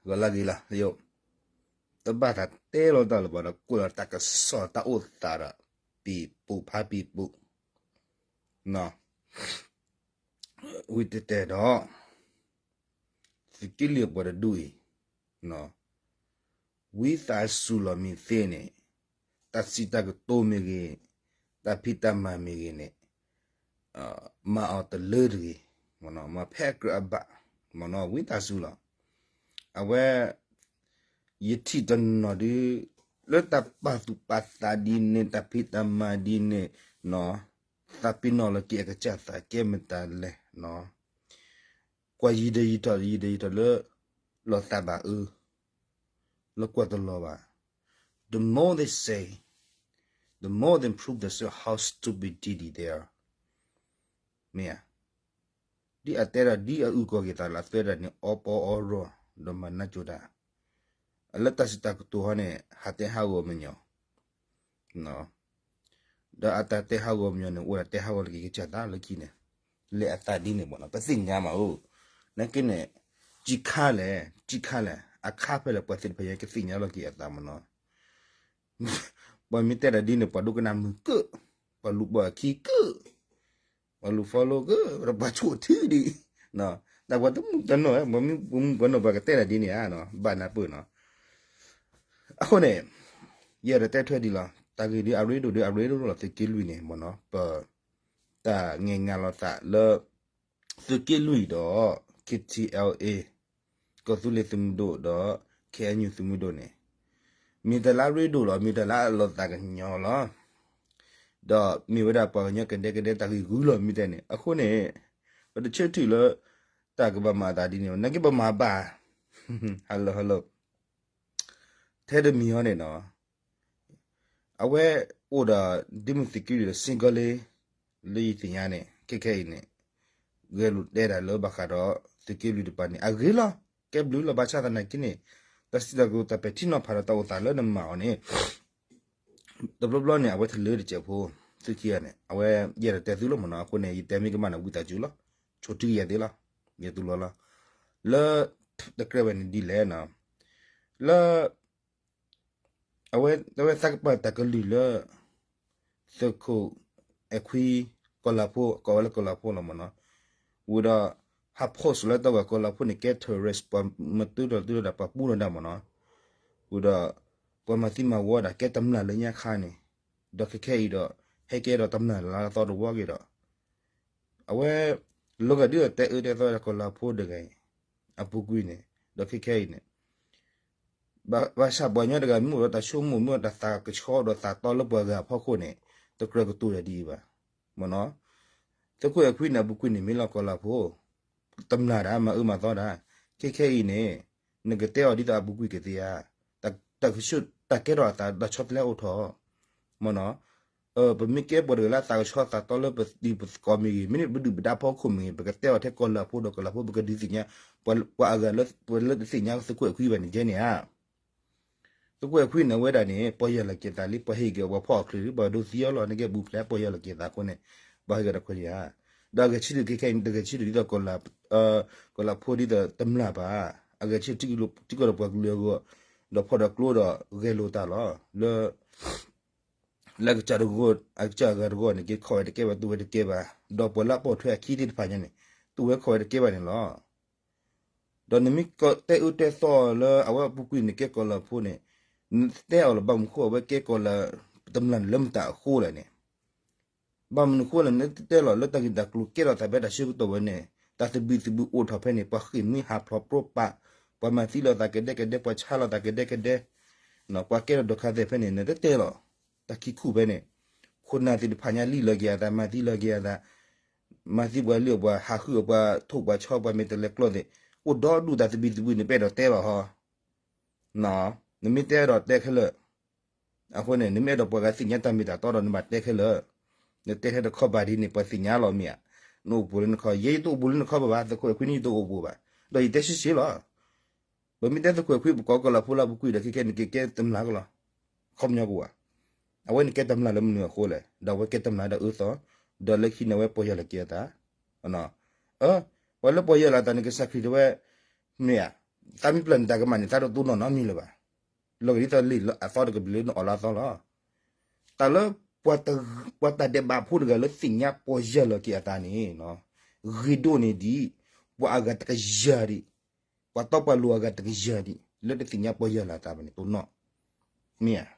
ဂီၤလၢဂ့ၤလီၤ, တဘၣ်သးတဲလီၤတၢ်လၢၤဘၣ်ဒီး ကွဲးလီၤတၢ်ကစီၣ်တၢ်အိၣ်သးဒီး ပံၤပူၤဖးပံၤပူၤ, ဝံၤတဲတဲဒီး သုးက့လွံၢ်အပှၤတဒူၣ်အံၤ ဝံသးစူၤလီၤမ့ၢ်သ့န့ၣ် တၢ်စံးတၢ်ကတိၤမ့ၢ်ဂ့ၤ, တၢ်ဖံးတၢ်မၤမ့ၢ်ဂ့ၤန့ၣ် မၤအီၤတလၢတဂ့ၤ, မၤဖဲအကြၢးအဘၣ်, မၤနီၤ ဝံသးစူၤလီၤ. အဝဲ ယထံၣ်တနီၤဒုး လၢတၢ်ပာ်သူၣ်ပာ်သးဒ်န့ၣ် တၢ်ဖံးတၢ်မၤဒ်န့ၣ် သးပ့ၤနီၣ်လၢက့ၤအကစၢ်သးကဲမတၤလဲၣ် ကွၢ်ယံၤဒီးယံၤထီၣ် ယံၤဒီးယံၤထီၣ်လၢ လီၤသးဘၣ်အၢ, လၢကွၢ်တလီၤဘၣ်. The more they say, the more they prove themselves how stupid did they are. မ့ၢ်ဧါ. ဒ်အတဲဒီးဒ်အအုၣ်ကီၤက့ၤသးလၢအသွဲတၢ်န့ၣ် အီပီအီရီၢ် ဒီးမၤနၢ်ကၠိတၢ်, အလၢတၢ်စံးတၢ်ကတိၤဟီန့ၣ် ဟးတဲဟးဂီၤမညီၤ ဒီးအတၢ်တဲဟးဂီၤမညီၤန့ၣ် အိၣ်ဒၣ်တဲဟးဂီၤလၢက့ၤကစၢ်သးလၢခံန့ၣ် လဲၤအသးဒ်န့ၣ်မ့ၢ်နီၤ ပသ့ၣ်ညါမးအိၣ်. နာ်က့န့ၣ် ကံခါလဲၣ် ကံခါလဲၣ် အခါဖဲလဲၣ် ပှၤသ့ၣ်တဖၣ်ညါကသ့ၣ်ညါလီၤက့ၤအသးမ့ၢ်နီၤ. ပှၤမ့ၢ်တဲတၢ်ဒ်န့ၣ် ပှၤဒိကနၣ်မုာ်ကၢၢ်, ပှၤလူၤပိာ်အခံကၢၢ်, ပှၤလူၤ follow ကၢၢ် ဒီးပှၤဆိၣ်ထံဒံး, တၢ်ပှၤတမုၢ်တနီၢ် ပှၤမုၢ်ပှၤနီၢ် ပှၤကတဲတၢ်ဒ်န့ၣ်ဧါ, ဘၣ်နၢ်ပၢၢ်နီၤ. အဃိန့ၣ် ယအဲၣ်ဒိးတဲထွဲဒ်လီၤ တၢ်ဂ့ၢ်ဒ်အရ့ဒိၣ်ဒ်အရ့ဒိၣ်လီၤ သုးက့လွံၢ်န့ၣ်မ့ၢ်နီၤ ပ တၢ်ငဲၤငါလီၤသးလၢ သုးက့လွံၢ်ဒီး KTLA ကီၢ်သူလ့ၤသုးမုၢ်ဒိၣ်ဒီး KNU သုးမုၢ်ဒိၣ်န့ၣ် မ့ၢ်တၢ်လၢအရ့ဒိၣ်လီၤ မ့ၢ်တၢ်လၢအလီၤသးကညီၤလီၤ. ဒီးမ့ၢ်ဝဲဒၣ်ပှၤကညီကဒဲကဒဲတၢ်ဂ့ၢ်ဂုၢ်လီၤ မ့ၢ်တဲန့ၣ် အဃိန့ၣ် ပတဆၢထံၣ်လၢ တၢ်ကဘၣ်မၤအသးဒ်န့ၣ် နာ်က့ပမၤဘၣ် ဟလၢဟလၢ ထဲတမံၤဟီန့ၣ်နီၤ အဝဲအိၣ်ဒီး ဒ်မုၢ်သုးက့လွံၢ်ဒီး စ့ကီလ့ လၢယသ့ၣ်ညါန့ၣ် ခဲခဲအံၤန့ၣ် ဂဲၤလိာ်တဲတၢ်လၢဘၣ်ဃးဒီး သုးက့လွံၢ်တပၤန့ၣ် အဂ့ၤလီၤ ကဲဘျုးလီၤ ဘၣ်ဆၣ်သနာ်က့န့ၣ် တၢ်စံးတၢ်ကတိၤတၢ်ပဲာ်ထံနီၤဖးဒီးတၢ်အိၣ်သးလၢနမၤအီၤန့ၣ် တဘျီဘျီန့ၣ် အဝဲတလၢတစဲးဖိ သုခံဂၤန့ၣ် အဝဲယအဲၣ်ဒိးတဲသုလီၤမ့ၢ်နီၤ အဃိန့ၣ် ယတဲမ့ၢ်ကမၣ်န့ၣ် ဝံသးစူၤလီၤ ဆိးတံၢ်ကယၤသ့လီၤ ယတူၢ်လိာ်လီၤ လၢ တကြၢးဝဲန့ၣ်ဒ်လဲၣ်နီၤ လၢ အဝဲ အဝဲသးကပၤတၢ်ကလုၢ်လၢ သုးခိၣ်အဲၣ်ခွံ ကီၢ်လၤဖိ ကိးဝဲလၢကီၢ်လၤဖိလီၤမ့ၢ်နီၤ ဝံၤဒီး ဟး post လၢတၢ်ဝဲကီၢ်လၤဖိန့ၣ် ကဲ terrorist ပှၤမၤတုၤဒီးတုၤဒီးပှၤပူထီၣ်ဒၣ်မ့ၢ်နီၤ ဝံၤဒီး ပှၤမၤသံမၤဝီဒၣ်ကဲတမျၢ်လၢညါခါန့ၣ် ဒီးခဲခဲအံၤဒီး ဟဲကဲဒီးတမျၢ်လၢအသီတဝီက့ၤဒီး အဝဲ လီၤဂာ်ဒ်အတဲအၢတဲသီဒီးကီၢ်လၤဖိတဂၤအံၤ အပူၤကွံာ်န့ၣ် ဒီးခဲခဲအံၤန့ၣ် ဘၣ်ဆၣ်ပှၤကညီတဂၤမ့ၢ်အိၣ်ဒီးတၢ်ဆိကမိၣ်မ့ၢ်အိၣ်ဒီးတၢ်သးကဆှီဒီးသးတီလၢပှၤဂၤအဖီခိၣ်န့ၣ် တကြၢးကတိၤတၢ်ဒ်အံၤဘၣ်. မ့ၢ်နီၤ သုးခိၣ်အဲၣ်ခွံန့ၣ် အပူၤကွံာ်န့ၣ်မ့ၢ်လီၤကီၢ်လၤဖိ တမျၢ်ဒၣ် မၤအၢမၤသီဒၣ် ခဲခဲအံၤန့ၣ် နကတဲအီၤဒ်သိးအပူၤကွံာ်ကသ့ဧါ တၢ်ကဆှီ တၢ်ကဲထီၣ်အသးတၢ်ဆီတလဲအိၣ်ထီၣ် မ့ၢ်နီၤ ပမ့ၢ်ကဲပှၤတဂၤလၢအသးကဆှီသးတီလၢပသကိးမ့ၢ်ဂ့ၤ မ့ၢ်န့ၣ်ပဒုၣ်ပဒါဖီခိၣ်မ့ၢ်ဂ့ၤ ပကတဲအီၤထဲကီၢ်လၤဖိဒီးကီၢ်လၤဖိ ပကဒုးသ့ၣ်ညါ ပှၤအဂၤလၢပလၢတသ့ၣ်ညါသုးခိၣ်အဲၣ်ခွံဘၣ်န့ၣ်ကဲန့ၣ်ဧါ သုးခိၣ်အဲၣ်ခွံန့ၣ် အဝဲဒၣ်န့ၣ် ပီၢ်ယၢ်လီၤက့ၤသးလံ ပှၤဟ့ၣ်က့ၤအဝဲဖီၣ်အီၣ်ချ့လံ ပှၤဒိသံအီၤလီၤ နကဲဘူးဖျဲးပီၢ်ယၢ်လီၤက့ၤသးအဃိန့ၣ် ပှၤဟ့ၣ်က့ၤဒီးခွဲးယာ် ဒီးအဂဲၤဆၢထၢၣ် ခဲခဲအံၤ တဂဲၤဆၢထၢၣ်ဒ်သိး ကီၢ်လၤဖိဒ်သိးတမျၢ်ဘၣ် အဂဲၤဆၢထၢၣ်ထံကီၢ်ဒီးပှၤကလုာ်အဂီၢ် ဒီးဖီၣ်ဒီးကျိဒီးဂဲၤလိာ်တၢ်လီၤ လၢ လၢအကစၢ်တဂီၢ် အကစၢ်အဂၤတဂီၢ်န့ၣ် က့ၤခီၣ်ဝဲတကဲဘၣ် သူဝဲတကဲဘၣ် ဒီးပှၤလၢအပိာ်ထွဲအခံသ့ၣ်တဖၣ်ညါန့ၣ် သူဝဲခီၣ်ဝဲတကဲဘၣ်န့ၣ်လီၤ. ဒီးနမ့ၢ်တဲအၢတဲသီလၢအဝဲအပူၤကွံာ်န့ၣ်ကဲကီၢ်လၤဖိန့ၣ် နတဲအီၤလၢဘၣ်မနုၤဃိ အဝဲကဲကီၢ်လၤ တမျၢ်န့ၣ်လၢမတၤအဃိလဲၣ်န့ၣ် ဘၣ်မနုၤဃိလဲၣ် နတတဲလီၤလၢတၢ်ဂ့ၢ်တၢ်ကျိၤကဲထီၣ်သးဖဲတၢ်ဆၢကတီၢ်ဝဲန့ၣ် တၢ်သဘံၣ်သဘုၣ်အိၣ်ထီၣ်ဖဲန့ၣ် ပှၤဃ့ၢ်မှံဟးဖျိးပြီပာ် ပှၤမၤသံလီၤသးကဒဲကဒဲ ပှၤဆါလီၤသးကဒဲကဒဲ ပှၤကဲထီၣ်ဒိးခါသဲးဖဲန့ၣ် နတတဲလီၤ တၢ်ခံခူၣ်ဖဲန့ၣ် ခိၣ်နၢ်သ့ၣ်တဖၣ်ညါလံၣ်လီၤက့ၤအသး မၤသံလီၤက့ၤအသး မၤသံပှၤလံၣ်အီၣ်ပှၤ ဟးဃုအီၣ်ပှၤ ထိၣ်ပှၤဆီပှၤမ့ၢ်တလဲၤကျီသ့ၣ် အိၣ်ဒီဒူၣ်တၢ်သဘံၣ်သဘုၣ်န့ၣ် ပအဲၣ်ဒိးတဲလီၤဟီ နမ့ၢ်တဲဒီးတဲခဲလၢာ် အဃိန့ၣ် နမ့ၢ်အဲၣ်ဒိးပှၤဂၤသ့ၣ်ညါတၢ်မ့ၢ်တၢ်တီဒီးနဘၣ်တဲခဲလၢာ် နတဲထဲတခီဘၣ်ဒ်န့ၣ် ပှၤသ့ၣ်ညါလီၤမ့ၢ်ဧါ နအိၣ်ပူၤလၢနခီ ယဲယတအိၣ်ပူၤလၢနခီဘၣ်ဘၣ် သုးခိၣ်အဲၣ်ခွံန့ၣ်ယတအိၣ်ပူၤဘၣ် ဒီးယတဲရှဲရှဲလီၤ ပမ့ၢ်တဲသုးခိၣ်အဲၣ်ခွံ ပကိးကီၢ်လၤဖိလၢအပူၤကွံာ်ဒီး ခဲခဲနကကဲတမျၢ်ကလီၤ ခီပညီကဝဲ အဝဲန့ၣ်ကဲတမျၢ်လၢမနုၤအဃိလဲၣ် ဒီးအဝဲကဲတမျၢ်ဒီးအၢသီ ဒီးလၢခံန့ၣ်အဝဲပီၢ်ယၢ်လီၤက့ၤအသး အၢ ပှၤလၢပီၢ်ယၢ်လီၤအသးန့ၣ် ကစၢ်ခရံာ်တဲဝဲ မ့ၢ်ဧါ သးမ့ၢ်ပျၢၤနတၢ်ကမၣ်န့ၣ် သးတတိၢ်နီၣ်နီတမံၤလၢၤဘၣ်. လီၤဂာ်ဒ်သိးလံာ်အသီတကပၤလၢနအိၣ်လၢအသီလီၤ. တၢ်လၢ ပှၤတၢ်ဒဲးဘးဖိတဂၤလၢသ့ၣ်ညါပီၢ်ယၢ်လီၤက့ၤအသးန့ၣ် ဂ့ၤဒိၣ်န့ၢ်ဒံး ပှၤအဂၤတကယၤဒံး, ပှၤတီပှၤလိၤအဂၤတကယၤဒံး လၢတသ့ၣ်ညါပီၢ်ယၢ်လီၤအသးဘၣ်န့ၣ် တိၢ်နီၣ် မ့ၢ်ဧါ.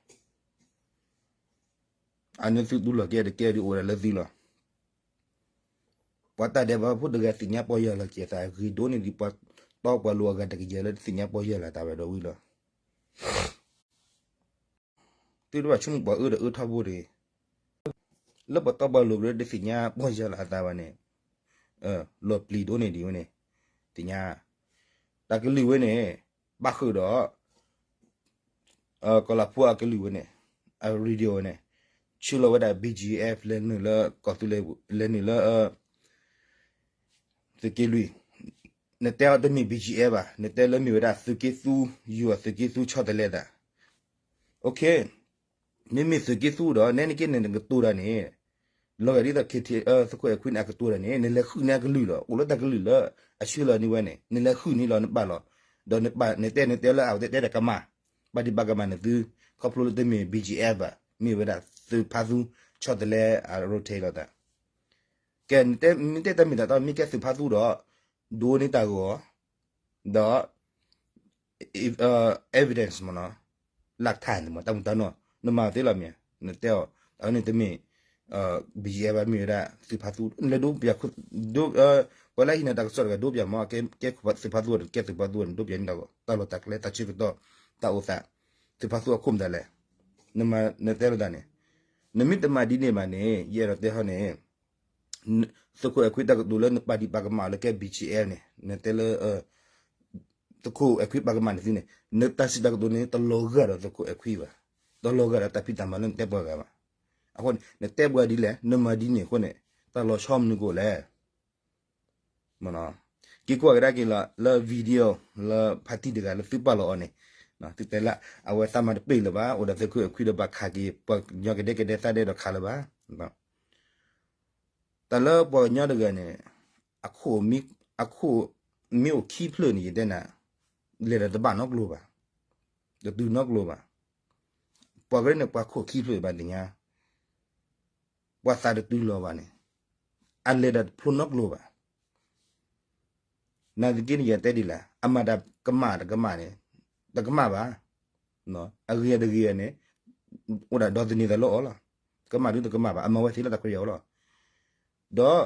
အန့ၣ်သုတူၢ်လိာ်ကဲတကဲဒ်အိၣ်ဝဲဒၣ်လၢသုလီၤ. ပှၤတၢ်ဒဲးဘးဖိတဂၤသ့ၣ်ညါပီၢ်ယၢ်လီၤက့ၤအသး ဂ့ၤဒိၣ်န့ၢ်ဒံးပှၤတီပှၤလိၤအဂၤတကယၤလၢတသ့ၣ်ညါပီၢ်ယၢ်လီၤအသးဘၣ်ဒီးဝံၤလီၤ. သုတဘၣ်ဆိကမိၣ်ပှၤအၢဒီးအၢထီဘိတဂ့ၤ, လၢပှၤတီပှၤလိၤကရၢတသ့ၣ်ညါပီၢ်ယၢ်လီၤအသးဘၣ်န့ၣ် လီၤပျံၤဒိၣ်န့ၢ်ဒံးဝဲန့ၣ် သ့ၣ်ညါ တၢ်ကလုၢ်ဝဲန့ၣ် ဘၣ်ဃုာ်ဒီး ကီၤလၤဖိအကလုၢ်ဝဲန့ၣ် အ radio ဝဲန့ၣ် ဆှၢလီၤဝဲဒၣ် B G F လဲၤနုာ်လၢကီၢ်သူလ့ၤ လဲၤနုာ်လၢ သုးက့လွံၢ်, နတဲအီၤတမ့ၢ် B G F ဘၣ်, နတဲလၢမ့ၢ်ဝဲဒၣ်သုးက့သူ, ယွၤသုးက့သူဆီတလဲသး. မ့မ့ၢ်သုးက့သူဒီး နဲနက့န့ၣ်နကတိၤတၢ်န့ၣ် လီၤဂာ်ဒ်သိး KTLA သုးခိၣ်အဲၣ်ခွံန့ၣ် အကတိၤတၢ်န့ၣ် နလဲၤဃုန့ၢ်အကလုၢ်လီၤ. အိၣ်လၢတၢ်ကလုၢ်လၢအဆှၢလီၤန့ၢ်ဝဲန့ၣ် နလဲၤဃုန့ၢ်လီၤနပာ်လီၤ. ဒီးနတဲနတဲလၢအဝဲတဲတဲတၢ်ကမၣ်, ပာ်ဒံးပာ်ကမၣ်နသု, ခီဖျိလၢတမ့ၢ် B G F ဘၣ်, မ့ၢ်ဝဲဒၣ်သုးဖါသူ ဆီတလဲအ rotate လီၤသး. ကဲ နတဲမ့ၢ်တၢ်မ့ၢ်တၢ်တီ မ့ၢ်ကဲသုးဖါသူဒီး ဒိးန့ၢ်တၢ်ဂီၤ ဒီး evidence မ့ၢ်နီၤ, လၢၢ်ကထါန့ၣ်မ့ၢ် တၢ်မူတၢ်နီၢ် နမၤသ့လီၤမ့ၢ်, နတဲအီၤ အဝဲန့ၣ်တမ့ၢ် BGF ဘၣ် မ့ၢ်ဝဲဒၣ်သုးဖါသူ နလဲၤဒိးပၠး ပှၤလၢဟံးန့ၢ်တၢ်ကစီၣ်တဂၤ ဒိးပၠးမ့ၢ် ကဲသုးဖါသူ ကဲသုးဖါသူန့ၣ် ဒိးပၠးန့ၢ်တၢ်ဂီၤ တၢ်လီၢ်တၢ်ကျဲ တၢ်ဆၢကတီၢ် တၢ်အိၣ်သး သုးဖါသူအခိၣ်မတၤလဲၣ်, နတဲလိာ်သးန့ၣ်, နမ့ၢ်တမၤဒ်န့ၣ်ဘၣ်န့ၣ် ယအဲၣ်ဒိးတဲဟီန့ၣ် သုးခိၣ်အဲၣ်ခွံတၢ်ကတိၤလၢနပာ်ဒံးပာ်ကမၣ်အီၤလၢကဲ BGF န့ၣ် နတဲလၢ သုးခိၣ်အဲၣ်ခွံပာ်ကမၣ်နသုန့ၣ် နတၢ်စံးတၢ်ကတိၤန့ၣ် တလီၤဂာ်ဒီးသုးခိၣ်အဲၣ်ခွံဘၣ်, တလီၤဂာ်ဒီးတၢ်ဖံးတၢ်မၤလၢနတဲပှၤဂၤဘၣ်. အဃိန့ၣ် နတဲပှၤဒ်လဲၣ် နမၤဒ်န့ၣ်အဃိန့ၣ် တၢ်လီၤဆီမနုၤကအိၣ်လဲၣ် က့ၤကွၢ်ကဒါက့ၤလီၤ လၢ video လၢဖါတံၢ်တဂၤလၢသုပာ်လီၤအီၤန့ၣ် သုတဲလၢ အဝဲသးမၤတပ့ၢ်လၢၤဘၣ် အိၣ်ဒီးသုးခိၣ်အဲၣ်ခွံဒီးဘၣ်ခးက့ၤ ပှၤကညီကဒဲကဒဲသးဒဲဒီးခးလၢၤဘၣ်. တၢ်လၢပှၤကညီတဂၤန့ၣ် အခိၣ် အခိၣ်မ့ၢ်အိၣ်ခံဖျၢၣ်န့ၣ် ယတဲနၤ လဲၤဒီးတဘၣ်နီတကျိၤဘၣ်, တတုၤနီတကျိၤဘၣ်. ပှၤကရၢန့ၣ် ပှၤခိၣ်ခံဖျၢၣ်ဘၣ်သ့ၣ်ညါ ပှၤသးတတုၤလီၤဘၣ်န့ၣ် အလဲၤဒီးတဖျိနီတကျိၤဘၣ်. နာ်သက့န့ၣ် ယတဲဒ်လဲၣ် အမၤတၢ်ကမၣ်တကမၣ်န့ၣ် တကမၣ်ဘၣ်, အဂ့ၤတဂ့ၤန့ၣ် အိၣ်ဒၣ်ဒီသန့ၤသးလၢအီၤလီၤ. ကမၣ်ဒုတကမၣ်ဘၣ် အမၤဝဲသ့လၢတၢ်ခွဲးအီၤလီၤ. ဒီး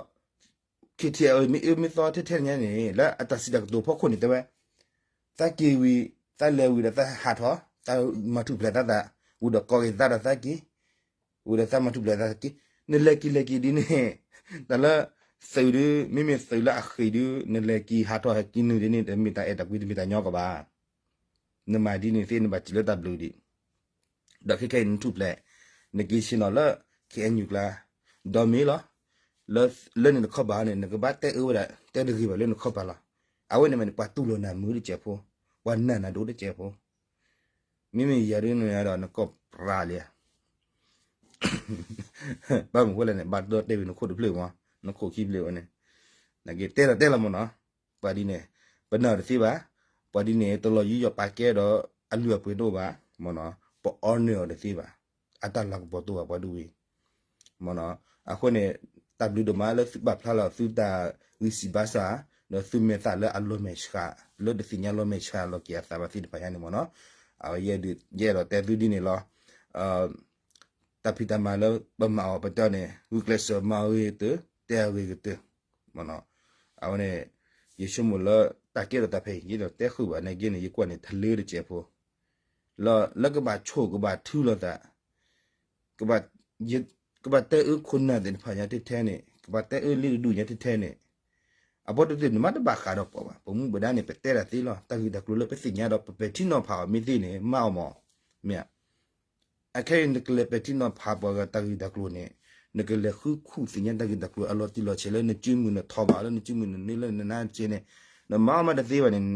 KTLA မ့ၢ်အၢမ့ၢ်သီထဲထဲညါန့ၣ် လၢအတၢ်စံးတၢ်ကတိၤဖီခိၣ်န့ၣ် တဲဝဲ သးက့ၤဝံၤ သးလဲၤဝံၤဒီးသးဟးထီၣ် သးမၤထူၣ်ဖျဲးသးသး ဝံၤဒီးကိးက့ၤသးဒီးသးက့ၤ ဝံၤဒီးသးမၤထူၣ်ဖျဲးသးက့ၤ နလဲၤက့ၤလဲၤက့ၤဒ်န့ၣ် တၢ်လၢသုးဒု မ့မ့ၢ်သုးလၢအဃ့ၢ်ဒု နလဲၤက့ၤဟးထီၣ်ဟဲက့ၤနုာ်ဒ်န့ၣ် တမ့ၢ်တၢ်အဲၣ်တၢ်ကွံတမ့ၢ်တၢ်ညီကဘၣ်. နမၤဒ်န့ၣ်သ့ နဘၣ်စံးလၢတၢ်ဘျုးဒံး ဒီးခဲခဲအံၤနထူၣ်ဖျဲး နက့ၤဆ့ၣ်နီၤလၢ KNU ကျါ ဒီးမ့ၢ်လီၤ လၢနတခီပၤန့ၣ် နကဘၣ်တဲအၢဝဲဒၣ် တဲတဂ့ၤဘၣ်လၢနခီပၤလီၤ. အဝဲန့ၣ်မ့ၢ်န့ၣ် ပှၤတူၢ်လိာ်နၤမုာ်တစဲးဖိ ပှၤနာ်နၤဒိၣ်တစဲးဖိ မ့မ့ၢ်ယၤဒ်န့ၣ်ဒီး နကီၢ်ပြးလံ ဘၣ်မနုၤဃိလဲၣ်န့ၣ် ဘၣ်ဒီးတဲဝံၤနခိၣ်တဖျၢၣ်မး နခိၣ်ခံဖျၢၣ်ဝဲန့ၣ် နက့ၤတဲလီၤတဲလီၤမ့ၢ်နီၤ ပှၤဒ်န့ၣ် ပနာ်အီၤတသ့ဘၣ် ပှၤဒ်န့ၣ် တလီၤယူးယီၣ်ပာ်ကဲဒီးအလုၢ်အပှ့ၤတအိၣ်ဘၣ် မ့ၢ်နီၤ ပအီနၢၤအီၤတသ့ဘၣ် အတၢ်လၤကပီၤတိၢ်ဘၣ်ပှၤဒ်ဝံၤ မ့ၢ်နီၤ အဃိန့ၣ် တၢ်ဘျုးဒိၣ်မးလၢသုပာ်ဖျါလီၤသုတၢ်ဂံၢ်စၢ်ဘါစၢ် ဒီးသုမဲာ်သၣ်လၢအလီၤမဲာ်ဆှး လၢတသ့ၣ်ညါလီၤမဲာ်ဆှးလီၤက့ၤအသးဘၣ်သ့ၣ်တဖၣ်ညါန့ၣ်မ့ၢ်နီၤ အဝဲယအဲၣ်ဒိးတဲသုဒ်န့ၣ်လီၤ တၢ်ဖံးတၢ်မၤလၢပမၤအီၤပတီၢ်န့ၣ် ဂုာ်ကျဲးစၢးမၤအဂ့ၤကတၢၢ် တဲအဂ့ၤကတၢၢ် မ့ၢ်နီၤ အဝဲန့ၣ် ယဆိကမိၣ်လၢတၢ်ကဲထီၣ်တၢ်ဖဲအံၤ ယအဲၣ်ဒိးတဲဃုာ်ဘၣ်နာ်က့န့ၣ် ယကွၢ်န့ၣ် ထလၢတစဲးဖိ လၢကဘၣ်ဆိၣ်ကဘၣ်ထုလိာ်သး ကဘၣ် ကဘၣ်တဲအၢခိၣ်နၢ်သ့ၣ်တဖၣ်ညါထဲထဲန့ၣ် ကဘၣ်တဲအၢလံတဒူၣ်ညါထဲထဲန့ၣ် အဘီတသ့ၣ်န့ၣ် မ့ၢ်တဘၣ်ဃးဒီးပှၤဘၣ် ပမူပဒါန့ၣ် ပတဲတၢ်သ့လီၤ တၢ်ဂ့ၢ်တၢ်ကျိၤလၢပသ့ၣ်ညါဒီး ပပဲာ်ထံနီၤဖးအီၤမ့ၢ်သ့န့ၣ် မၤအီၤမး မ့ၢ် အခဲအံၤနကလဲၤပဲာ်ထံနီၤဖးပှၤဂၤတၢ်ဂ့ၢ်တၢ်ကျိၤန့ၣ် နကလဲၤဃုခူၣ်သ့ၣ်ညါတၢ်ဂ့ၢ်တၢ်ကျိၤ အလီၤတံၢ်လီၤဆဲးလၢနစုမုၢ်နထီၣ်ဘၣ် လၢနစုမုၢ်နန့ၢ်လၢနနါစ့န့ၣ် နမၤအီၤမးတသ့ဘၣ်န့ၣ်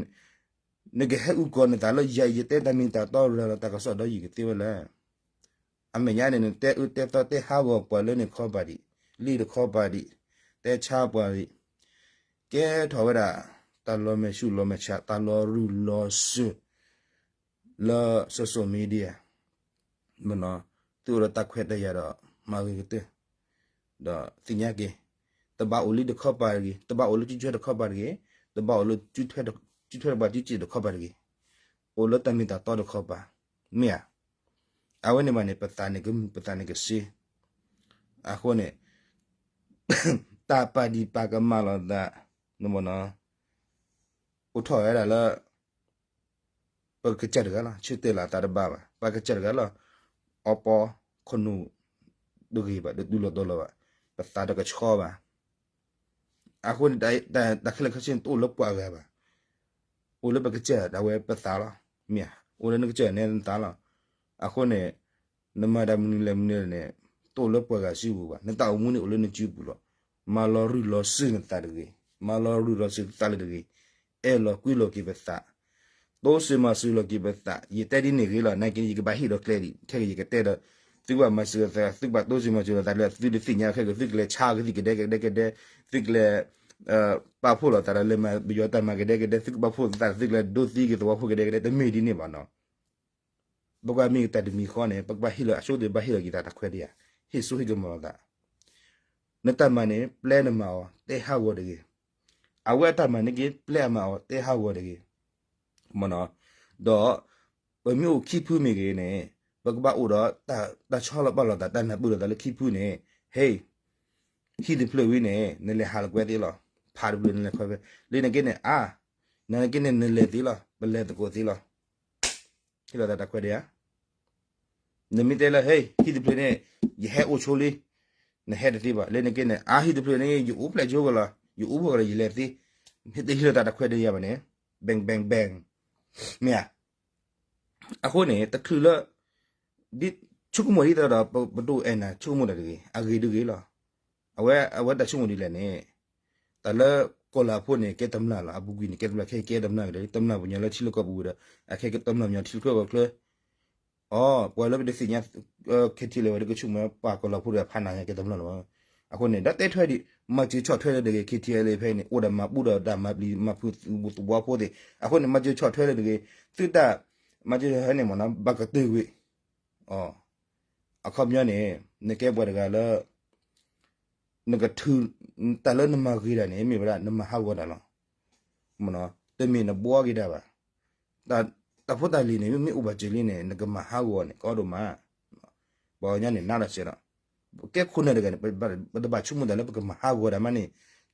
နကဟဲအုၣ်ကီၤနသးလၢယၤအံၤ ယတဲတၢ်မ့ၢ်တၢ်တီ ရၤလီၤတၢ်ကစီၣ်ဒီးယကသ့ဝဲလဲၣ် အမဲာ်ညါန့ၣ် နတဲအၢတဲသီတဲဟးဂီၤပှၤလၢနခီပၤဒံး လံတခီပၤဒံး တဲဆါပှၤဒံး ကဲထီၣ်ဝဲဒၣ် တၢ်လီၤမဲာ်ဆူၣ်လီၤမဲာ်ဆါ တၢ်လီၤရုၢ်လီၤစၢၤ လၢ social media မ့ၢ်နီၤ, သုအိၣ်ဒီးတၢ်ခွဲးတၢ်ယာ်ဒီး မၤဂ့ၤကတၢၢ်, ဒီးသ့ၣ်ညါက့ၤ, တဘၣ်အိၣ်လၢတခီပၤတဂ့ၤ, တဘၣ်အိၣ်လၢစုထွဲတခီပၤတဂ့ၤ, တဘၣ်အိၣ်လၢစုထွဲတပၤစုစ့ၣ်တခီပၤတဂ့ၤ, အိၣ်လၢတၢ်မ့ၢ်တၢ်တီတခီပၤ, မ့ၢ်ဧါ. အဝဲန့ၣ်ဘၣ်န့ၣ် ပသးန့ၣ်ကမုာ် ပသးန့ၣ်ကစ့, အဃိန့ၣ် တၢ်ပာ်ဒံးပာ်ကမၣ်လိာ်သး နမ့ၢ်နီၤ အိၣ်ထီၣ်ဝဲဒၣ်လၢ ပကစၢ်တဂၤလီၤ, ဆၢတဲာ်လီၤအသးတဘၣ်ဘၣ်, ပကစၢ်တဂၤလီၤ, အီပီခီနူာ်တဂ့ၤဘၣ်, တတူၢ်လိာ်တီလိာ်ဘၣ်, ပသးတကဆှီဘၣ်. အဃိန့ၣ် တၢ်ခဲလၢာ်ခဲဆ့န့ၣ် တအိၣ်လၢပှၤဂၤဘၣ်, အိၣ်လၢပကစၢ်ဒၣ်ဝဲပသးလီၤ, မ့ၢ်ဧါ, အိၣ်လၢနကစၢ်န့ၣ်နသးလီၤ. အဃိန့ၣ် နမၤတၢ်မနုၤလဲၣ်မနုၤလဲၣ်န့ၣ် တအိၣ်လၢပှၤဂၤစုပူၤဘၣ်, နတၢ်အိၣ်မူန့ၣ်အိၣ်လၢနစုပူၤလီၤ. မၤလီၤရုၢ်လီၤစၢၤနသးတဂ့ၤ, မၤလီၤရုၢ်လီၤစၢၤသးလၢတဂ့ၤ, အဲၣ်လီၤကွံလီၤက့ၤပသး, တိစၢၤမၤစၢၤလီၤက့ၤပသး, ယတဲဒ်န့ၣ်ဂ့ၤလီၤ, နာ်က့န့ၣ် ယကဘၣ်ဟ့ၣ်ဒီးကျဲဒံး, ခဲကယကတဲဒီး သုကဘၣ်မၤစၢၤသး, သုကဘၣ်တိစၢၤမၤစၢၤလီၤသးလၢ သုတသ့ၣ်ညါခဲက သုကလဲၤဆါကသံၣ်ကဒဲကဒဲကဒဲ, သုကလဲၤ ပာ်ဖှိၣ်လိာ်သးဒီး လဲၤမၤပယီၤတၢ်မၤကဒဲကဒဲ, သုကပာ်ဖှိၣ်သး သုကလဲၤဒိသံက့ၤသဝီဖိကဒဲကဒဲ, တမ့ၢ်ဒ်န့ၣ်ဘၣ်နီၤ. ပကဘၣ်မ့ၢ်တၢ်တမံၤဃီန့ၣ် ပကဘၣ်ဟ့ၣ်လီၤအဆိကတၢၢ် ဘၣ်ဟ့ၣ်လီၤက့ၤသးတၢ်ခွဲးတၢ်ယာ်, ဟ့ၣ်စိဟ့ၣ်ကမီၤလိာ်သး. နတၢ်မၤန့ၣ် ပျဲနမၤအီၤ တဲဟးဂီၤတဂ့ၤ. အဝဲအတၢ်မၤန့ၣ်က့ ပျဲအမၤအီၤ တဲဟးဂီၤတဂ့ၤ. မ့ၢ်နီၤ, ဒီး ပမ့ၢ်အိၣ်ခံဖုမ့ၢ်ဂ့ၤန့ၣ် ပကဘၣ်အိၣ်ဒီး တၢ်ဆီလီၤပာ်လီၤသး တၢ်နၢ်ပၢၢ်လိာ်သးလၢခံဖုန့ၣ်, ဟ့ၣ် ဟံၣ်တဖျၢၣ်ဝံၤန့ၣ် နလဲၤဟးလိာ်ကွဲသ့လီၤ. ဖးတဖျၢၣ်နလဲၤခွဲဖဲ လၢနက့န့ၣ် အါ, နက့န့ၣ် နလဲၤသ့လီၤ, ပလဲၤသကိးသ့လီၤ. ဟ့ၣ်လီၤသးတၢ်ခွဲးတၢ်ယာ်. နမ့ၢ်တဲလၢ ဟ့ၣ် ဟံၣ်တဖျၢၣ်န့ၣ် ယဟဲအိၣ်ဆိလံ, နဟဲတသ့ဘၣ်. လၢနက့န့ၣ် အါ ဟံၣ်တဖျၢၣ်န့ၣ် ယအိၣ်ဖျဲၣ်ကၠိကလီၤ, ယအိၣ်ဖှိၣ်ကလီၤ ယလဲၤသ့, တဟ့ၣ်လီၤသးတၢ်ခွဲးတၢ်ယာ်ဘၣ်န့ၣ် bang bang bang မ့ၢ်ဧါ. အဃိန့ၣ် တချုးလၢ ဒ်ဆိကမိၣ်ဒ်သိးဒီး ပဒိၣ်အဲၣ်နၤ ဆိကမိၣ်တၢ်တဂ့ၤ, အဂ့ၤတဂ့ၤလီၤ. အဝဲ အဝဲတၢ်ဆိကမိၣ်ဒ်လဲၣ်န့ၣ်, တၢ်လၢကီၢ်လၤဖိန့ၣ် ကဲတမျၢ်လီၤ, အပူၤကွံာ်န့ၣ် ကဲတမျၢ်, ခဲကဲတမျၢ်ကဒီး တမျၢ်ပညီလၢထံလၢကီၢ်ပူၤဒီး အခဲကဲတမျၢ်ပညီထံချၢကီၢ်ချၢ အီၤ ပှၤလၢပတသ့ၣ်ညါ KTLA ဝဲဒၣ်ကဆိကမိၣ် ပှၤကီၢ်လၤဖိဒီးဖးနၤညါကဲတမျၢ်လီၤ. အဃိန့ၣ် ဒီးတဲထွဲဒံး မၤစၢၤဆီၣ်ထွဲလၢတဂ့ၤ KTLA ဖဲအံၤန့ၣ် အိၣ်ဒီးမၤဘူၣ်ဒီးတၢ်မၤပျံၤမၤဖုးသဝီဖိသ့ၣ် အဃိန့ၣ် မၤစၢၤဆီၣ်ထွဲလၢတဂ့ၤ သုတၢ် မၤစၢၤဆီၣ်ထွဲန့ၣ်မ့ၢ်နီၤ ဘၣ်ကတၢၢ်ဝံၤ အခီပညီန့ၣ် နကဲပှၤတဂၤလၢ နကထုး တၢ်လၢနမၤဂ့ၤတၢ်န့ၣ် မ့ၢ်ဝဲဒၣ်နမၤဟးဂီၤတၢ်လီၤ. တမ့ၢ်နဘှီက့ၤတၢ်ဘၣ်. တၢ်ဖိတၢ်လံၤန့ၣ် မ့ၢ်အိၣ်ဘၣ်စၢၤလံန့ၣ် နကမၤဟးဂီၤန့ၣ် ကီဒိၣ်မး. ပှၤကညီန့ၣ် နးတၢ်စဲးဒီး ပကဲခိၣ်နၢ်တဂၤန့ၣ် ပတဘၣ်ဆိကမိၣ်တၢ်လၢပကမၤဟးဂီၤတၢ်မးန့ၣ်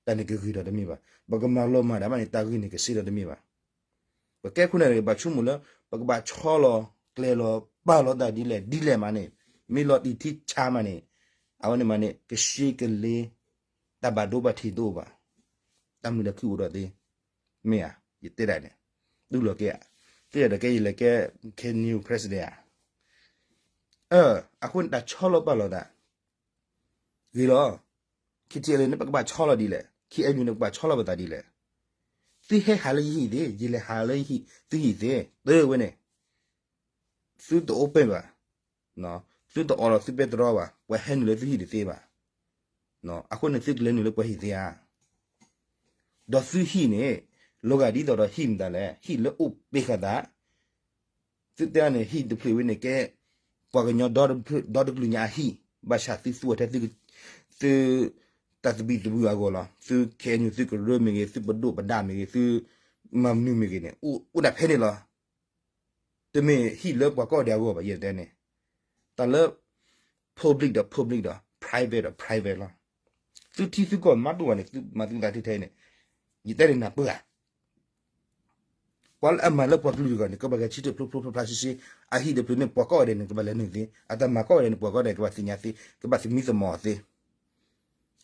တၢ်န့ၣ်ကဂ့ၤဒီးတမ့ၢ်ဘၣ်. ပကမၤလီၤမၢ်တၢ်မးန့ၣ် တၢ်ဂ့ၤန့ၣ်ကစ့ဒီးတမ့ၢ်ဘၣ်. ပကဲခိၣ်နၢ်တဂၤ ဘၣ်ဆိကမိၣ်လၢ ပကဘၣ်ဆီလီၤကျဲၤလီၤပာ်လီၤတၢ်ဒ်လဲၣ်ဒ်လဲၣ်မးန့ၣ် မ့ၢ်လီၤတံၢ်ထံဆါမးန့ၣ် အဝဲန့ၣ်မးန့ၣ် ကဆှံကလ့ တၢ်ဘၣ်ဒိဘၣ်ထံးတအိၣ်ဘၣ်. တၢ်မုာ်တၢ်ခုအိၣ်ဒီးသ့ မ့ၢ်ဧါ. ယတဲဒၣ်န့ၣ် တူၢ်လိာ်က့ၤဧါ. သ့ၣ်ဒီးကဲယလဲၤကဲ KNU president ဧါ. အဃိန့ၣ် တၢ်ဆီလီၤပာ်လီၤသး ဂ့ၤလီၤ. KTLA န့ၣ် ပကဘၣ်ဆီလီၤဒ်လဲၣ်, KNU န့ၣ် ပကဘၣ်ဆီလီၤပသးဒ်လဲၣ်. သုဟဲဟးလၢယဟံၣ်သ့, ယလဲၤဟးလၢသုဟံၣ်သ့, တဝဲန့ၣ် သုတအိၣ်ပဲၢ်ဘၣ်, သုတအိးလီၤသုပဲတြီဘၣ်, ပှၤဟဲနုာ်လၢသုဟံၣ်တသ့ဘၣ်. အဃိန့ၣ် သုကလဲၤနုာ်လၢပှၤဟံၣ်သ့ဧါ. ဒီးသုဟံၣ်န့ၣ် လီၤဂာ်ဒ်သိးဒီးဟံၣ်မတၤလဲၣ်, ဟံၣ်လၢအိၣ်ပ့ၤဃာ်သး သုတဲန့ၣ် ဟံၣ်တဖျၢၣ်ဝဲန့ၣ်ကဲ ပှၤကညီဒီတကလုာ်ညါအဟံၣ်, ဘၣ်ဆၣ်သုသူအီၤထဲ သု တၢ်သဘံၣ်သဘုၣ်အဂီၢ်လီၤ. သု KNU သုကရၢမ့ၢ်ဂ့ၤ, သုပဒိၣ်ပဒါမ့ၢ်ဂ့ၤ, သုမၤမနုၤမ့ၢ်ဂ့ၤန့ၣ် အိၣ်ဒၣ်ဖဲန့ၣ်လီၤ. တမ့ၢ်ဟံၣ်လၢပှၤကိးဂၤဒဲးအဂီၢ်ဘၣ် ယတဲန့ၣ်. တၢ်လၢ public ဒီး public ဒီး private ဒီး private လီၤ. သုထံသုကီၢ်မးတအိၣ်ဘၣ်န့ၣ် သုမၤသုသးထဲထဲန့ၣ် ယတဲန့ၣ်နၢ်ပၢၢ်ဧါ. ပှၤလၢအမၤလၢပှၤကလုာ်တဂၤန့ၣ် ကဘၣ်ဂဲၤဆၢထၢၣ်ဖျိဖျိဖျါဖျါရှဲရှဲ, အဟံၣ်တဖျၢၣ်န့ၣ် ပှၤကိးဂၤဒဲးန့ၣ် ကဘၣ်လဲၤနုာ်သ့, အတၢ်မၤကိးဂၤဒဲးန့ၣ် ပှၤကိးဂၤဒဲးကဘၣ်သ့ၣ်ညါသ့, ကဘၣ်သမံသမိးအီၤသ့.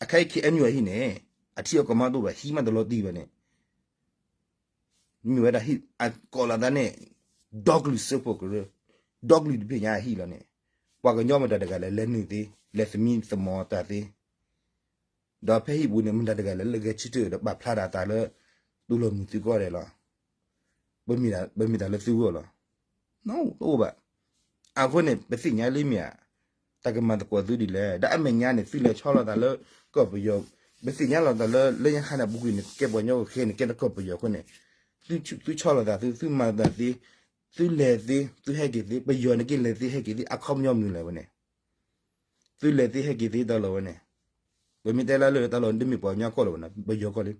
အခဲအံၤ KNU အဟံၣ်န့ၣ် အထံအကီၢ်မးတအိၣ်ဘၣ် ဟံၣ်မးတလီၤတံၢ်ဘၣ်န့ၣ် မ့ၢ်ဝဲဒၣ်ဟံၣ်အကိးလီၤသးန့ၣ် ဒီကလုာ်စၢဖှိၣ်ကရၢ, ဒီကလုာ်တဘ့ၣ်ညါအဟံၣ်လီၤန့ၣ်, ပှၤကညီမတၤတဂၤလဲၣ် လဲၤနုာ်သ့, လဲၤသမံသမိးတၢ်သ့, ဒီးဖဲဟံၣ်ပူၤန့ၣ် မတၤတဂၤလဲၣ် လၢဂဲၤဆၢထၢၣ်ဒီးပာ်ဖျါဒၣ်တၢ်လၢ တူၢ်လိာ်မုာ်သုကိးဂၤဒဲးလီၤ. ပမ့ၢ်တၢ်လၢသုဂီၢ်လီၤ. တအိၣ်ဘၣ်. အဃိန့ၣ် ပသ့ၣ်ညါလံမ့ၢ်ဧါ. တၢ်ကမၤသကိးသုဒ်လဲၣ်. ဒီးအမဲာ်ညါန့ၣ် သုလဲၤဆီလီၤသးလၢ ကီၢ်ပယီၤ ပသ့ၣ်ညါလီၤသးလၢ လၢညါခါန့ၣ် အပူၤကွံာ်န့ၣ် ကဲပှၤကညီခဲအံၤန့ၣ် ကဲတကီၢ်ပယီၤအဃိန့ၣ်, သုဆီၣ်လီၤသးသု, သုမၤသးသ့, သုလဲၤသ့, သုဟဲက့ၤသ့, ပယီၤန့ၣ်က့ၤလဲၤသ့ဟဲက့ၤသ့ အခီပညီမနုၤလဲၣ်ဝဲန့ၣ်. သုလဲၤသ့ဟဲက့ၤသ့တၢ်လီၢ်ဝဲန့ၣ်, ပမ့ၢ်တဲလၢလၢတၢ်လီၢ်န့ၣ် တမ့ၢ်ပှၤကညီကီၢ်လၢၤဘၣ်နီၤ, ပယီၤကီၢ်လံ.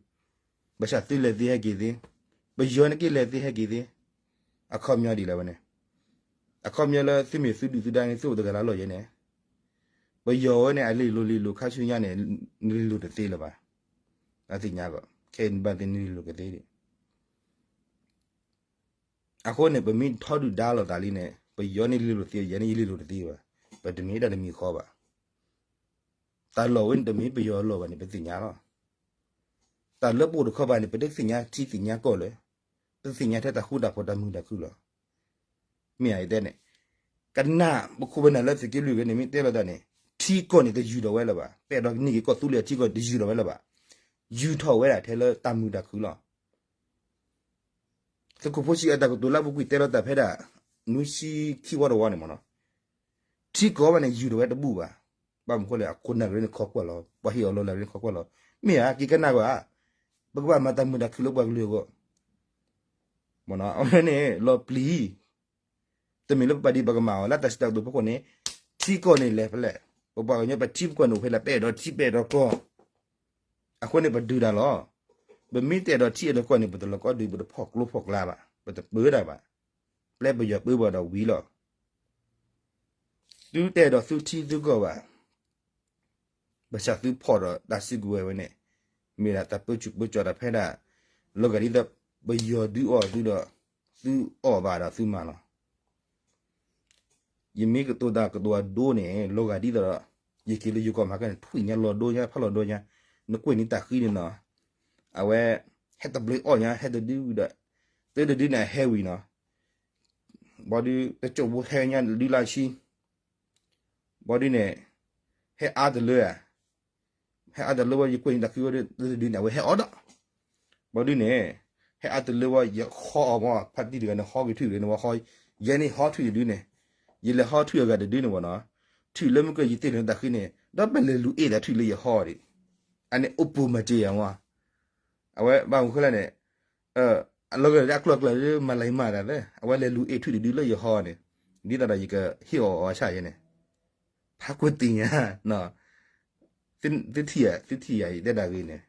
ဘၣ်ဆၣ်သုလဲၤသ့ဟဲက့ၤသ့, ပယီၤန့ၣ်က့ၤလဲၤသ့ဟဲက့ၤသ့, အခီပညီဒ်လဲၣ်ဝဲန့ၣ်. အခီပညီလၢသုမ့ၢ်သုဒုၣ်သုဒါန့ၣ် သုအိၣ်တဂၤလၢ်လီၢ်ယဲန့ၣ်, ပယီၤဝဲန့ၣ် အလံာ်လိၤလံာ်လိၤခါဆူညါန့ၣ် နလံာ်လိၤတသ့လၢၤဘၣ်. အသ့ၣ်ညါဘၣ်, ခဲအံၤနဘၣ်သ့နလံာ်လိၤကသ့ဒံး. အဃိန့ၣ် ပမ့ၢ်ထီဒုၣ်ဒါလိာ်သးလံန့ၣ် ပယီၤန့ၣ်လံာ်လိၤတသ့, ယဲန့ၣ်ယလံာ်လိၤတသ့ဘၣ်. ပတမ့ၢ်တၢ်တမံၤဃီဘၣ်. တၢ်လီၢ်ဝဲန့ၣ် တမ့ၢ်ပယီၤအလီၢ်ဘၣ်န့ၣ် ပသ့ၣ်ညါလီၤ. တၢ်လၢပအိၣ်တခီပၤန့ၣ် ပတသ့ၣ်ညါထံသ့ၣ်ညါကီၢ်လၢၤ, ပသ့ၣ်ညါထဲတၢ်ဃူတၢ်ဖိးတၢ်မုာ်တၢ်ခုၣ်လီၤ. မ့ၢ်ဧါ ယတဲန့ၣ်, ကနၣ်ပခိၣ်ပနၢ်လၢသုးက့လွံၢ်ဂ့ၤန့ၣ် မ့ၢ်တဲလိာ်သးန့ၣ် ထံကီၢ်န့ၣ်တယုၢ်ထီၣ်ဝဲလၢၤဘၣ်. ပအဲၣ်ဒိးန့ၢ်က့ၤကီၢ်သူလ့ၤအထံကီၢ်န့ၣ် တယုၢ်ထီၣ်ဝဲဒၣ်ထဲလၢတၢ်မုာ်တၢ်ခုၣ်လီၤ. သုးခိၣ်ဖိဆံးအတၢ်ကတိၤလၢအပူၤကွံာ်တဲလိာ်သးဖဲဒၣ် နွံဆံခံဝီတဝီန့ၣ်မ့ၢ်နီၤ, ထံကီၢ်ဘၣ်န့ၣ် ယုၢ်ထီၣ်ဝဲတဘူၣ်ဘၣ်. ဘၣ်မနုၤဃိလဲၣ် အခိၣ်နၢ်ကရၢန့ၣ်ခိးကွၢ်လီၤ, ပှၤဟ့ၣ်အီၤလီၤလၢကရၢန့ၣ်ခိးကွၢ်လီၤ. မ့ၢ်ဧါ က့ၤကနၣ်ကွၢ်, ပကဘၣ်မၤတၢ်မုာ်တၢ်ခုၣ်လၢပှၤကလုာ်အဂီၢ် မ့ၢ်နီၤ, အဝဲန့ၣ် လီၤပျံၤ, တမ့ၢ်လၢပပာ်ဒံးပကမၤအီၤ လၢတၢ်စံးတၢ်ကတိၤဖီခိၣ်န့ၣ်, ထံကီၢ်န့ၣ်လဲၤဖဲလဲၣ်, ပပှၤကညီပထံပကီၢ်န့ၣ်အိၣ်ဖဲလဲၣ်, ပအဲၣ်ဒိးထံပအဲၣ်ဒိးကီၢ်, အဃိန့ၣ်ပဒုးတၢ်လီၤ. ပမ့ၢ်တအဲၣ်ဒိးထံအဲၣ်ဒိးကီၢ်န့ၣ် ပတလီၤကီဒုး ပတဖီၣ်ကျိဖီၣ်ကျါဘၣ်, ပတပၢတၢ်ဘၣ်, ပျဲပယီၤပၢပှၤဒီးဝံၤလီၤ. သုတအဲၣ်ဒိးသုထံသုကီၢ်ဘၣ်. ဘၣ်ဆၣ်သုဖီၣ်ဒီးတၢ်စုကဝဲၤဝဲန့ၣ်, မ့ၢ်ဒၣ်တၢ်ပၢဆူၣ်ပၢစိးတၢ်ဖဲဒၣ်, လီၤဂာ်ဒ်သိး ပယီၤဒုးအီၣ်သုဒီး, သုအီၣ်ဘၣ်ဒီးသုမၤလီၤ. ယမ့ၢ်ကတိၤတၢ်ကတိၤအဒိန့ၣ် လီၤဂာ်ဒ်သိးဒီး, ယက့ၤလၢယိၤကီၢ်မၤကဲန့ၣ် ထွံၣ်ညါလီၤဒိညါ ဖးလီၤဒိညါ, နကွဲၢ်န့ၢ်တၢ်ဃံန့ၣ်နီၤ, အဝဲ, ဟဲတဘျီအီၣ်ညါ ဟဲတဒုဝံၤဒီး, တၢ်တဒုန့ၣ်အဟဲဝံၤနီၤ, ဘၣ်ဒုး တကၠိၣ်ဖိဟဲညါဒုလၢဆံ ဘၣ်ဒုးန့ၣ်, ဟဲအါတလၢဧါ, ဟဲအါတလၢဝဲ ယကွဲၢ်န့ၢ်တၢ်ဃံဝဲဒၣ်တဒုန့ၣ် အဝဲဟဲအီၣ်ဒီး, ဘၣ်ဒုးန့ၣ်, ဟဲအါတလၢဝဲ ယဟီအီၤမး ဖါတံၢ်တဂၤန့ၣ် ဟီက့ၤထွံၣ်တဂၤန့ၣ်ဝဲဟီ, ယဲန့ၣ်ဟီထွံၣ်တဒုန့ၣ်, ယလဲၤဟီထွံၣ်အဂၤတဒုန့ၣ်ဝဲနီၤ, ထွံၣ်လၢမုၢ်ကၢၢ်ယတ့ၢ်လၢတၢ်ဃံန့ၣ် ဒီးပလဲၤလူၤအ့ၣ်ဒီးထွံၣ်လၢယဟီဒံး, အန့ၣ်အိၣ်ပူၤမၤစၢၤယၤမး, အဝဲဘၣ်မနုၤဃိလဲၣ်န့ၣ် အလီၤဂာ်လၢအကျိၤအကျဲလၢမၤလၤမၤတၢ်သ့, အဝဲလဲၤလူၤအ့ၣ်ထွံၣ်တဒုလၢယဟီန့ၣ်, ဒ်သိးဒီးယကဟ့ၣ်အီၤအီၤဆၣ်ယဲန့ၣ်, ဖးကွၢ်တ့ၢ်ညါ, သုထံၣ်ယၤ သုထံၣ်ယၤ ယတဲဒၣ်ဂ့ၤန့ၣ်,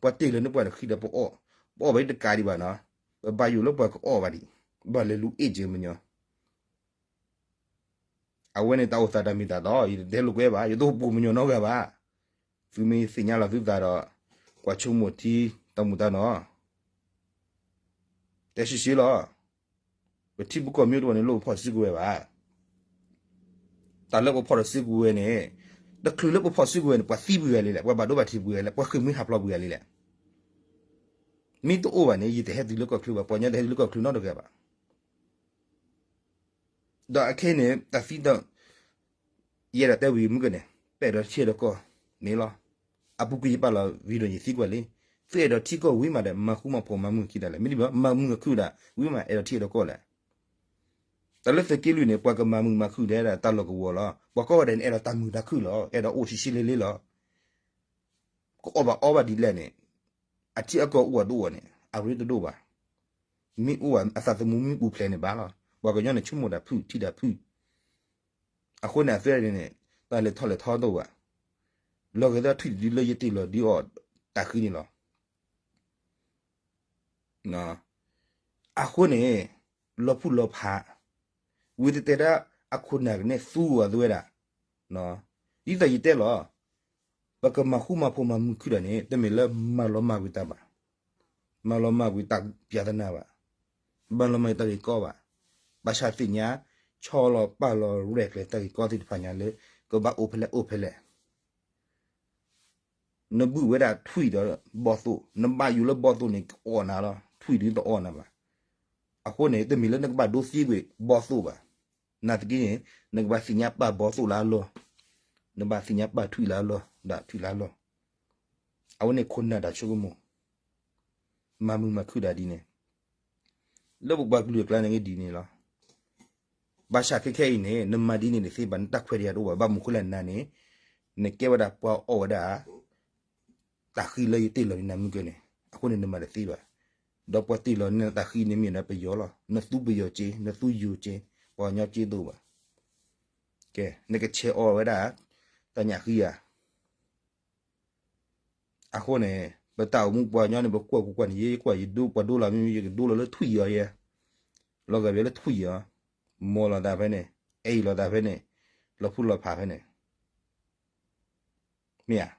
ပှၤတ့ၢ်လၢနပှၤတဃံဒီးပအီၣ်, ပအီၣ်ဘၣ်ဒ်တကးဒံးဘၣ်နီၤ, ပဘၣ်ယိၣ်လၢပှၤကအီၣ်ဘၣ်ဒံး, ဘၣ်လဲၤလူၤအ့ၣ်က့ၤမညီ အဝဲန့ၣ်တၢ်အိၣ်သးတၢ်မ့ၢ်တၢ်တီ, ယတတဲလိာ်ကွဲဘၣ်, ယတအိၣ်ပူၤမညီနီတဂၤဘၣ်. သုမ့ၢ်သ့ၣ်ညါလီၤသုသးဒီး, ကွၢ်ဆိကမိၣ်ထံတၢ်မူတၢ်နီၤ, တဲရှဲရှဲလီၤ. ပထံပကီၢ်မ့ၢ်တအိၣ်န့ၣ် လိၣ်ပဖီၣ်စုကဝဲၤဘၣ်. တၢ်လၢပဖီၣ်ဒီးစုကဝဲၤန့ၣ်, တချုးလၢပဖီၣ်စုကဝဲၤန့ၣ် ပှၤသံပှဲၤဂၤလံလဲၣ်, ပှၤဘၣ်ဒိဘၣ်ထံးပှဲၤဂၤလံ, ပှၤဃ့ၢ်မှံဟးဖျိးပှဲၤဂၤလံလဲၣ်. မ့ၢ်တအိၣ်ဘၣ်န့ၣ် ယတဟဲတုၤလၢကီၢ်ချၢဘၣ်, ပှၤကညီတဟဲတုၤလၢကီၢ်ချၢနီတဂၤဘၣ်. ဒီးအခဲအံၤန့ၣ် တၢ်သံတၢ်, ယအဲၣ်ဒိးတဲဝံၤမုၢ်ကန့ၣ်, ပအဲၣ်ဒိးထံအဲၣ်ဒိးကီၢ်န့ၣ်လီၤ. အပူၤကွံာ်ယပာ်လီၤဝံၤဒီးယသံကွၢ်လံ, သုအဲၣ်ဒိးထံကီၢ်ဝံၤမးဒီး မၤဃူမၤဖိးမၤမုာ်ခံတၢ်လဲၣ်, မ့တမ့ၢ် မၤမုာ်အခုၣ်ဒၣ်ဝံၤမး အဲၣ်ဒိးထံအဲၣ်ဒိးကီၢ်လဲၣ်. တၢ်လၢသုးက့လွံၢ်န့ၣ် ပှၤကမၤမုာ်မၤခုၣ်ဒဲးဒၣ်တၢ်လီၢ်ကဝီၤလီၤ. ပှၤကိးဂၤဒဲးန့ၣ် အဲၣ်ဒိးတၢ်မုာ်တၢ်ခုၣ်လီၤ, အဲၣ်ဒိးအိၣ်ဆံးဆံးလ့လ့လီၤ. ကအီၣ်ဘၣ်အီဘၣ်ဒ်လဲၣ်န့ၣ်, အထံအကီၢ်အိၣ်အတအိၣ်န့ၣ် အရ့တဒိၣ်ဘၣ်. မ့ၢ်အိၣ်ဘၣ်အသးသမူမ့ၢ်ပူၤဖျဲးန့ၣ်ဘၣ်လီၤ. ပှၤကညီန့ၣ် ဆိကမိၣ်တၢ်ဖုၣ်ထံၣ်တၢ်ဖုၣ်. အဃိန့ၣ် အသ့ၣ်န့ၣ် တၢ်လဲၤထီၣ်လဲၤထီတအိၣ်ဘၣ်. လီၤဂာ်သးထွံၣ်တဒုလၢယတ့ၢ်လီၤဒုးအီၣ်တၢ်ဃံန့ၣ်လီၤ. အဃိန့ၣ် လီၤဖုၣ်လီၤဖး, ဝံၤတတဲဒၣ်အခိၣ်နၢ်ကန့ၣ်သူအီၤသဝဲဒၣ်, ဒ်သိးယတဲလီၤ, ပကမၤဃူမၤဖိးမၤမုာ်ခုၣ်တၢ်န့ၣ် တမ့ၢ်လၢမၤလီၤမၢ်ကွံာ်တၢ်ဘၣ်, မၤလီၤမၢ်ကွံာ်တၢ်ပြဿနာဘၣ်, မၤလီၤမၢ်ကွံာ်တၢ်ဂ့ၢ်ကီဘၣ်, ဘၣ်ဆၣ်သ့ၣ်ညါ ဆီလီၤပာ်လီၤရဲၣ်ကျဲၤတၢ်ဂ့ၢ်ကီသ့ၣ်တဖၣ်ညါလၢ ကဘၣ်အိၣ်ဖဲလဲၣ်အိၣ်ဖဲလဲၣ် နဘုၣ်ဝဲဒၣ်ထွံၣ်ဒီးဘီၣ်သိၣ်, နဘၣ်ယိၣ်လၢဘီၣ်သိၣ်န့ၣ် ကအီၣ်နၤလီၤ, ထွံၣ်ဒုးတအီၣ်နၤဘၣ်. အဃိန့ၣ် တမ့ၢ်လၢနကဘၣ်ဒိသံကွံာ်ဘီၣ်သိၣ်ဘၣ်. နာ်သက့န့ၣ် နကဘၣ်သ့ၣ်ညါပာ်ဘီၣ်သိၣ်လၢအလီၢ်, နဘၣ်သ့ၣ်ညါပာ်ထွံၣ်လၢအလီၢ်, ဒၣ်ထွံၣ်လၢအလီၢ်. အဝဲန့ၣ်ခိၣ်နၢ်တၢ်ဆိကမိၣ်, မၤမုာ်မၤခုၣ်တၢ်ဒ်န့ၣ် လၢပပှၤကလုာ်အကျါန့ၣ်က့ဒ်န့ၣ်လီၤ. ဘၣ်ဆၣ်ခဲခဲအံၤန့ၣ် နမၤဒ်န့ၣ်တသ့ဘၣ်, နတၢ်ခွဲးတၢ်ယာ်တအိၣ်ဘၣ်. ဘၣ်မနုၤဃိလဲၣ်နၤန့ၣ် နကဲဝဲဒၣ်ပှၤအီၣ်ဝဲဒၣ် တၢ်ဃံလၢယတ့ၢ်လီၤန့ၣ်နၤမုၢ်ကၢန့ၣ် အဃိန့ၣ်နမၤတသ့ဘၣ်. ဒီးပှၤတ့ၢ်လီၤန့ၢ်နၤတၢ်ဃံန့ၣ်မ့ၢ်ဒီးပယီၤလီၤ. နသူပယီၤစ့, နသူယိၤစ့, ပှၤကညီစ့တအိၣ်ဘၣ်. ကဲ, နကဆဲးအီၤဝဲဒၣ် တၢ်ညၣ်ဃံဧါ. အဃိန့ၣ် ပတၢ်အိၣ်မူပှၤကညီန့ၣ် ပကွၢ်ကွၢ်ကွၢ်န့ၣ် ယဲယကွၢ် ယဒိပှၤဒိလီၤမ့ၢ် ယကဒိလီၤလၢထွံၣ်အီၤယဲ, လီၤဂာ်လၢထွံၣ်အီၤ, မိၢ်လီၤသးဖဲန့ၣ်, အဲၣ်လိာ်သးဖဲန့ၣ်, လီၤဖူလီၤဖးဖဲန့ၣ် မ့ၢ်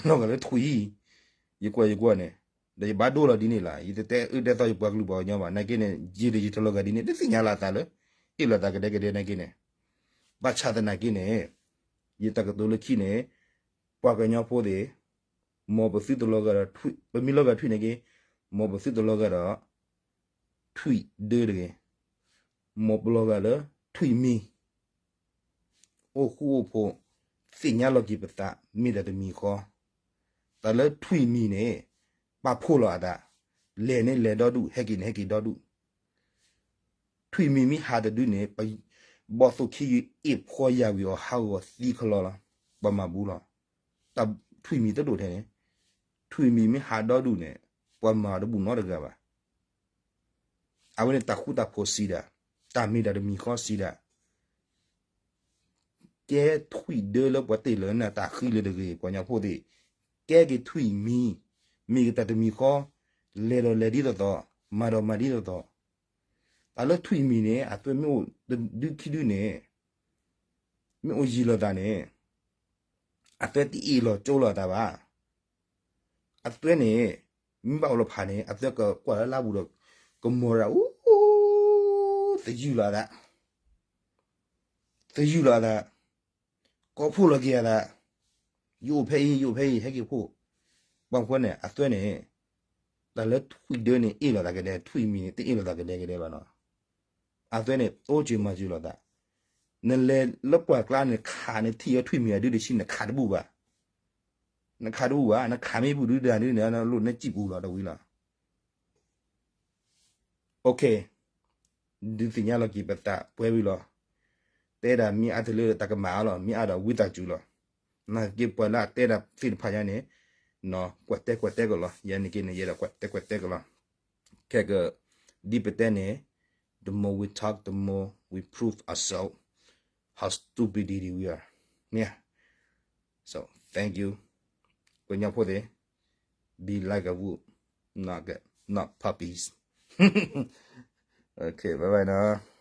ဧါ, လီၤဂာ်လၢထွံၣ်အံၤ, ယကွၢ်ယကွၢ်န့ၣ်, ဒီးယဘၣ်ဒိလီၤဒ်န့ၣ်လီၤ. ယတတဲအၢတဲသီယပှၤကလုာ်ပှၤကညီဘၣ်. နာ်က့န့ၣ် ယံာ်ဒီးယတလီၤဂာ်ဒ်န့ၣ် တသ့ၣ်ညါလီၤအသးလၢ အ့ၣ်လိာ်သးကဒဲကဒဲနာ်က့န့ၣ်, ဘၣ်ဆၣ်သနာ်က့န့ၣ်, ယတၢ်ကတိၤလၢခံန့ၣ်, ပှၤကညီဖိသ့ၣ်, မ်ပသုတလီၤဂာ်ဒီးထွံၣ်, ပမ့ၢ်လီၤဂာ်ထွံၣ်နာ်က့, မ်ပသုတလီၤဂာ်ဒီး ထွံၣ်ဒၢတဂ့ၤ, မ်ပလီၤဂာ်လၢထွံၣ်မံၤ အိၣ်ဃူအိၣ်ဖိး, သ့ၣ်ညါလီၤက့ၤပသး မ့ၢ်တၢ်တမံၤဃီ, တၢ်လၢထွံၣ်မံၤန့ၣ် ပာ်ဖှိၣ်လီၤအသး, လဲၤန့ၣ်လဲၤဒီဒူၣ်, ဟဲက့ၤန့ၣ်ဟဲက့ၤဒီဒူၣ်. ထွံၣ်မံၤမ့ၢ်ဟးတဒုန့ၣ် ဘီၣ်သိၣ်ခံယုၢ်အ့ၣ်ဖှီယာ်ဝံၤအီၤ ဟးဂီၤသံခလီလီၤ, ပှၤမၤဘူးလီၤ. တၢ်ထွံၣ်မံၤတဒိၣ်ထဲန့ၣ်, ထွံၣ်မံၤမ့ၢ်ဟးဒီဒူၣ်န့ၣ် ပှၤမၤတဘူးနီတဂၤဘၣ်. အဝဲန့ၣ်တၢ်ဃူတၢ်ဖိးစံးဒၣ်, တၢ်မ့ၢ်တၢ်တမံၤဃီစံးဒၣ်, ကဲထွံၣ်ဒၢလၢပှၤတ့ၢ်လီၤန့ၢ်နၤတၢ်ဃံလၢတဂ့ၤ, ပှၤကညီဖိသ့ၣ်, ကဲက့ၤထွံၣ်မံၤ, မ့ၢ်က့ၤတၢ်တမံၤဃီ, လဲၤဒီးလဲၤဒ်သိးသိး, မၤဒီးမၤဒ်သိးသိး. တၢ်လၢထွံၣ်မံၤန့ၣ် အသွဲမ့ၢ်အိၣ်တဒုခံဒုန့ၣ်, မ့ၢ်အိၣ်ယံာ်လိာ်သးန့ၣ်, အသွဲတအ့ၣ်လိာ်ကၠိလိာ်အသးဘၣ်. အသွဲန့ၣ် မ့ၢ်ဘၣ်အိၣ်လီၤဖးန့ၣ် အသွဲကကွၢ်လၢလါပူၤဒီး ကမီၤရၣ်အူ, သယုၢ်လီၤအသး, သယုၢ်လီၤအသး, ကိးဖှိၣ်လီၤက့ၤအသး, ယအိၣ်ဖဲအံၤ ယအိၣ်ဖဲအံၤ ဟဲက့ၤဖှိၣ်. ပှၤဖိန့ၣ် အသွဲန့ၣ်, တၢ်လၢထွံၣ်ဒၢန့ၣ် အ့ၣ်လိာ်သးကဒဲ, ထွံၣ်မံၤန့ၣ် တအ့ၣ်လိာ်သးကဒဲကဒဲဘၣ်နီၤ. အသွဲန့ၣ် တိစၢၤမၤစၢၤလိာ်သး, နလဲၤလၢပှၢ်ကျါန့ၣ် ခးနထံၣ်အထွံၣ်မံၤအဒုတဆံ နခးတဘူၣ်ဘၣ်, နခးတဘူၣ်ဘၣ်, နခးမ့ၢ်ဘူၣ်ဒုဒၣ်ဒုန့ၣ် နလိၣ်နစံၣ်ပူၤလီၤတဝံၤလီၤ. Okay, ဒုးသ့ၣ်ညါလီၤက့ၤပသးပှဲၤဝံၤလီၤ. တဲဒၣ်မ့ၢ်အါတလၢတၢ်ကမၣ်အါလီၤ, မ့ၢ်အါဒီးဝံသးစူၤလီၤ. နာ်က့ပှၤလၢအတဲဒၣ်သ့ၣ်တဖၣ်ညါန့ၣ်, ကွၢ်တဲကွၢ်တဲကလီၤ, ယဲန့ၣ်က့န့ၣ် ယဲဒၣ်ကွၢ်တဲကွၢ်တဲကလီၤ. ခဲက, ဒ်ပတဲန့ၣ်, the more we talk, the more we prove ourselves how stupid we are. Yeah. So, thank you. ကညီဖိသ့ၣ်, be like a wolf, not, not puppies. Okay, bye bye နီၤ.